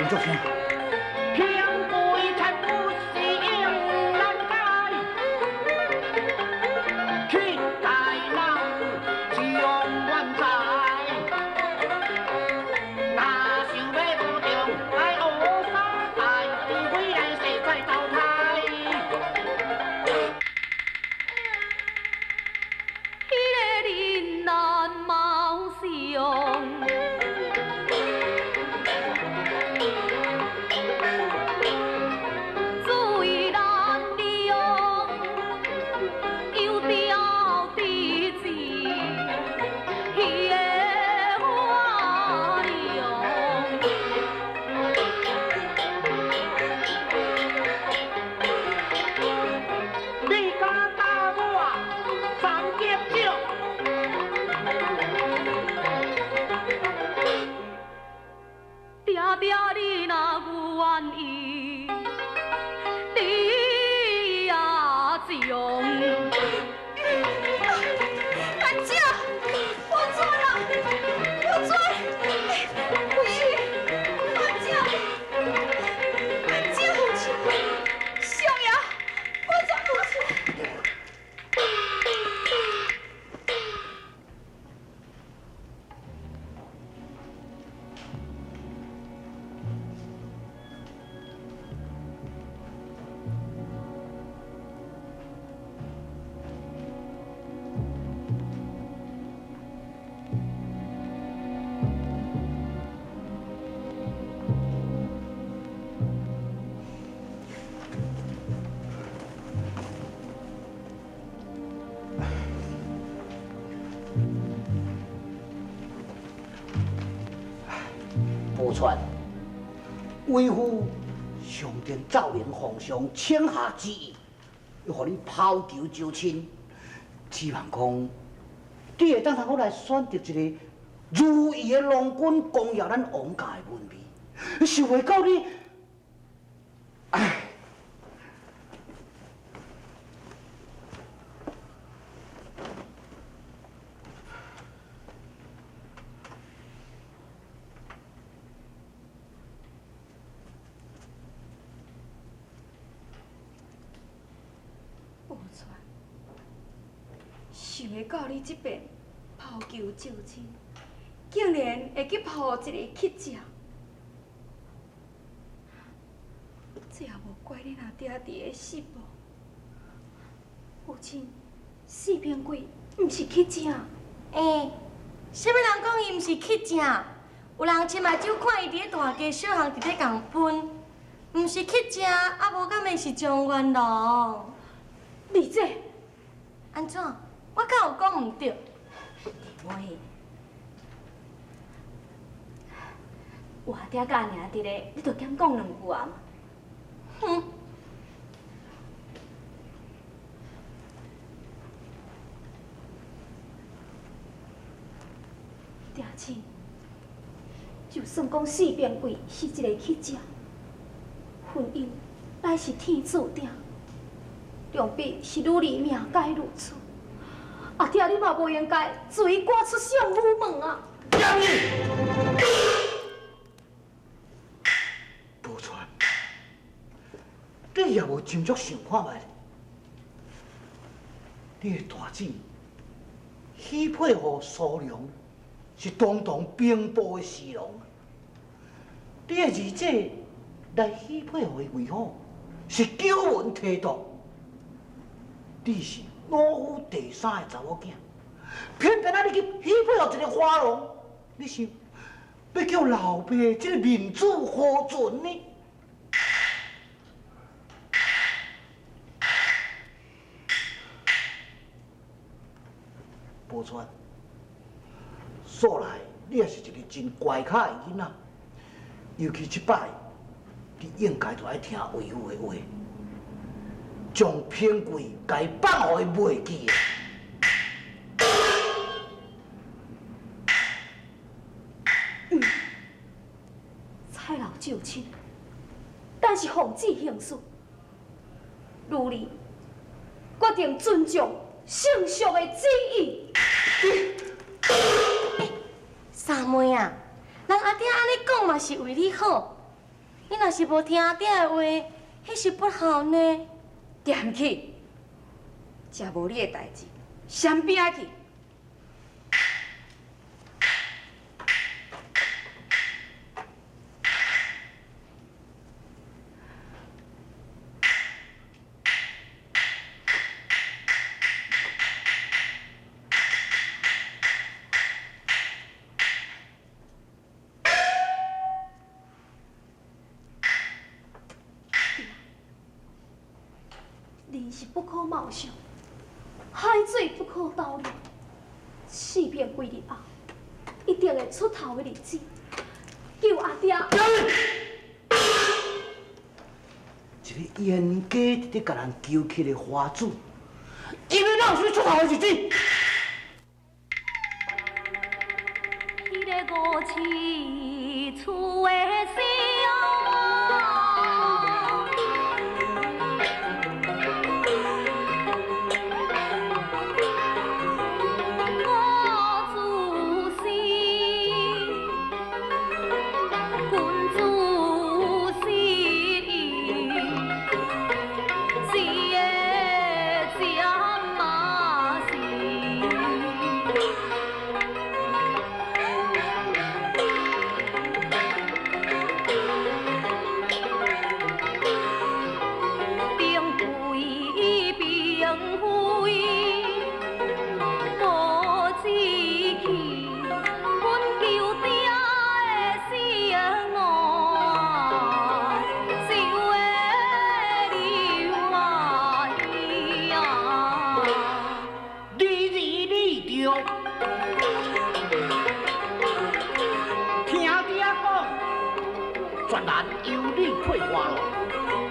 有足声。平贵才不是应难改，乞丐老将愿在，若想欲无中来学三代，除非来世再投胎。彼个人难貌相，最难量，又调得志，彼个花容。你敢打我三击掌？定定你若愿意，你也将。阿姐，我做啦，我做，不是，阿姐，阿姐，少爷，我怎无错？宝钏，为父上殿奏明皇上请下旨意，要予你抛球招亲，指望讲你会当通阁来选择一个如意的郎君，光耀咱王家的门楣。想袂到你，唉。宝钏，想袂到你这遍抛球招亲，竟然会去抛予一个乞食，这也无怪恁阿爹伫咧失望。父亲，四平贵毋是乞食，欸，啥物人讲伊毋是乞食？有人亲目睭看伊伫咧大街小巷伫咧共分，毋是乞食，啊无敢会是状元郎？丽姐，按怎？我敢有讲毋对？妹，有阿爹佮阿娘伫咧，你就减讲两句啊嘛。哼！爹亲，就算讲四平贵是一个乞食，婚姻乃是天注定，良比是女儿命该如此。阿爹，你嘛无应该随伊赶出相府门啊！杨丽，宝钏，你也无斟酌想看觅，你的大姊许配予苏良，是堂堂兵部的侍郎，你的二姐来许配予伊为好，是久闻提督，你是老夫第三个查某囝，偏偏啊你去许配予一个花郎，你想欲叫老爸这个面子何存呢？宝钏，素来你也是一个真乖巧的囡仔，尤其这摆，你应该著爱听为父的话，将平贵共伊放予伊袂记的。彩楼招亲，但是奉旨行事，女儿决定尊重圣上的旨意。三妹啊，人阿爹按呢讲嘛是为你好，你若是無聽阿爹的話，彼是不孝呢。踮去，這無你的代誌，閃邊仔去！人是不可貌相，海水不可斗量。四平几日后，一定會出頭的日子，救阿爹。一个冤家佇咧共人求乞的花子，伊欲哪有啥物出頭的日子？彼个五尺厝的小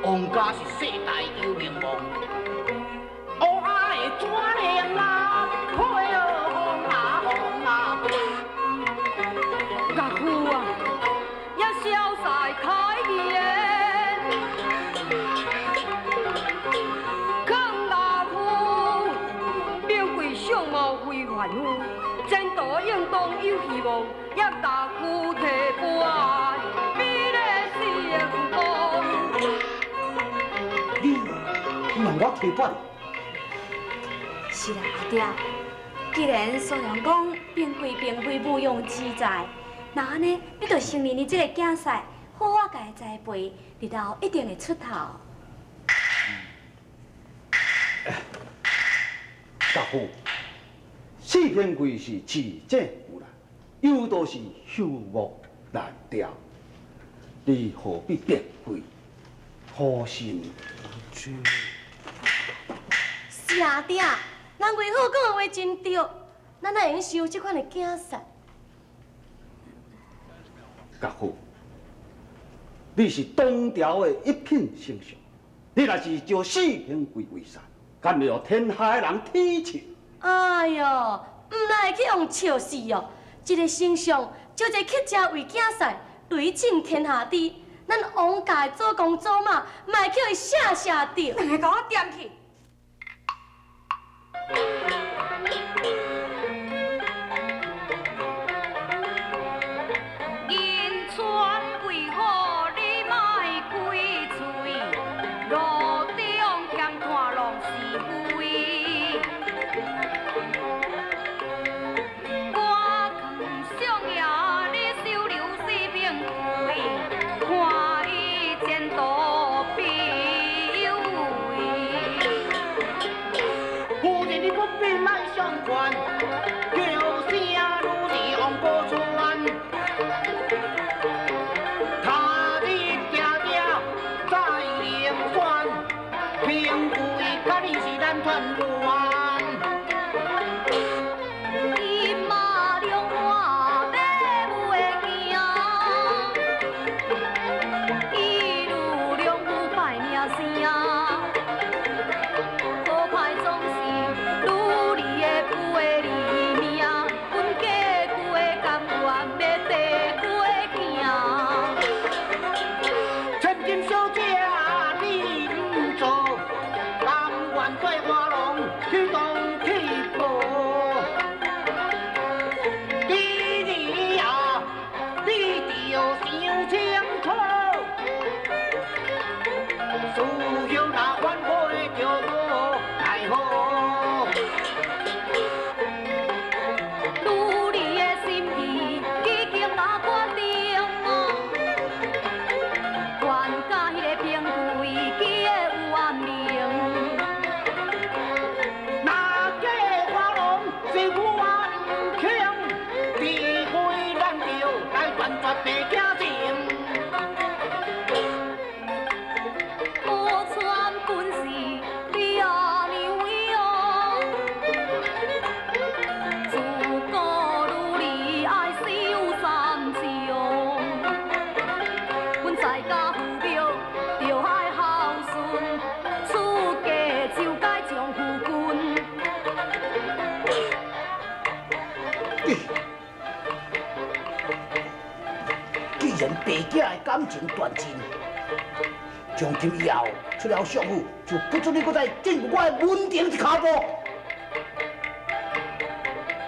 王家是世代有名望，乌鸦的怎能啊飞哦风啊风啊飞？家父啊，也潇洒开言，康家父名贵相貌非凡夫，前途应当有希望，也大夫提拔比咧成功。你让我提拔你？是啦，阿爹，既然苏良講兵貴並非無用之才，那按呢，你就承認伊這個囝婿，好好共伊栽培，日後一定會出頭。家父，四平貴是智者有力，又都是朽木難雕，你何必白費苦心？是阿爹，人魏虎講的話真對，咱哪會用收這款的囝婿？家父，你是東朝的一品丞相，你若是招四平貴為婿，敢會予天下的人唾笑？哎喲，毋哪會去予笑死哦！一个丞相招一个乞食為囝婿，雷震天下知。咱王家的祖公祖媽嘛會叫伊嚇嚇著。兩个共我踮去！銀川為何你莫開喙？路中兼看攏是非。我劝相爺你收留四平貴，看伊前途必有為。夫人，你不必來家父廟，著愛孝順，出嫁就該將夫君。既然白囝的感情斷盡，從今以後出了相府，就不准你閣再進入我的門庭一跤步。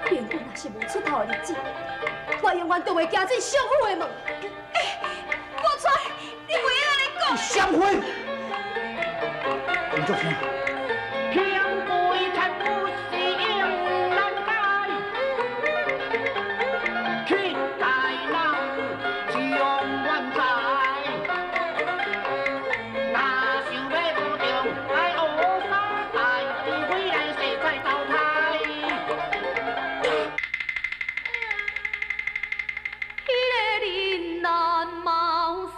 平君若是無出頭的日子，我永遠都袂行進相府的門。我川，你袂用按呢講。相會，唔作聲。平貴才不是用難解，乞丐人将冤在，若想欲无中爱学三代，除非来世再投胎。彼个人难貌相，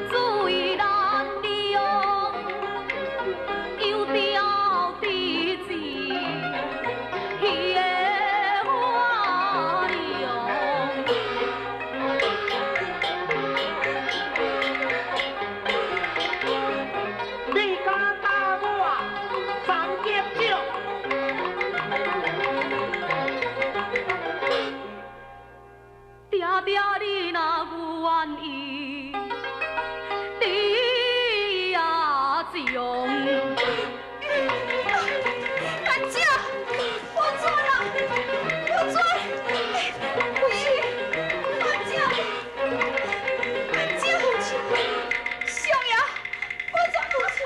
注意难量，有条直子，彼个花容。你敢打我三击掌？定定你若愿意，你也将。阿姐，我错啦，我错，不是，阿姐，阿姐，相爷，我怎无错？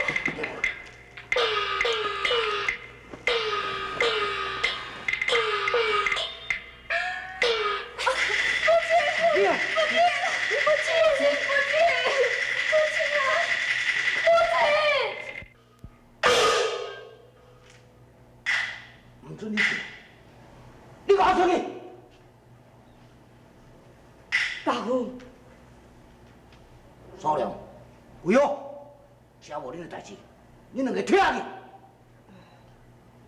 你啊，父亲，父亲，父亲啊，父亲！唔准你进，你給我出去！家父，蘇良，為好，這無恁的代誌，恁兩个退下去。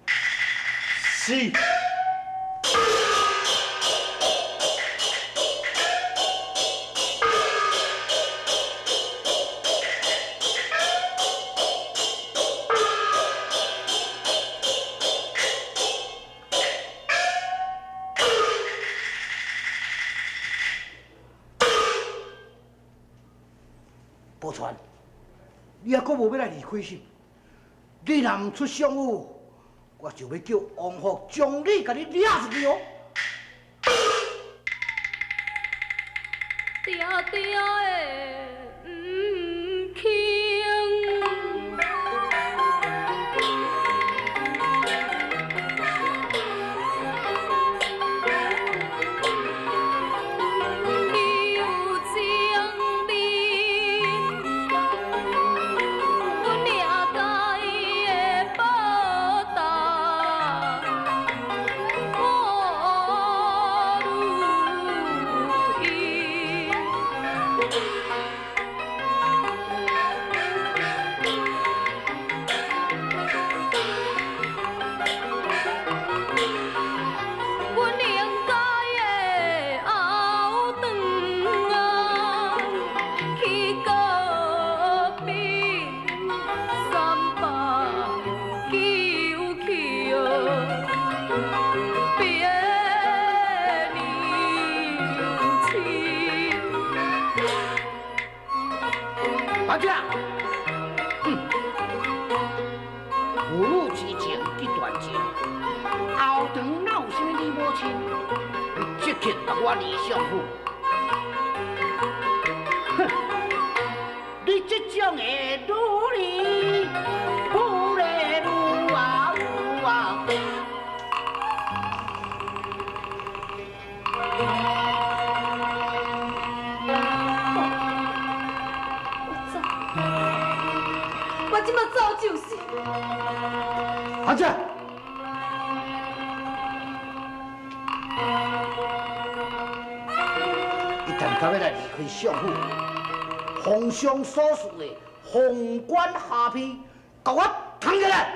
是。寶釧，你猶閣無欲來離開是？你若毋出相府，我就欲叫王福將你共你掠出去哦！定定的毋肯。又将你，阮命该的报答，我如意。阮应该的后转啊，去告别三百九曲，别娘亲。阿姐，父女之情结断情，后堂哪有啥物你母亲？你即刻共我离相府！哼，你这种的女儿，不咧女啊有啊！我走，我这马走就是。阿姐，一旦到欲来离開相府，皇上所賜的皇冠下邳，共我扛起來！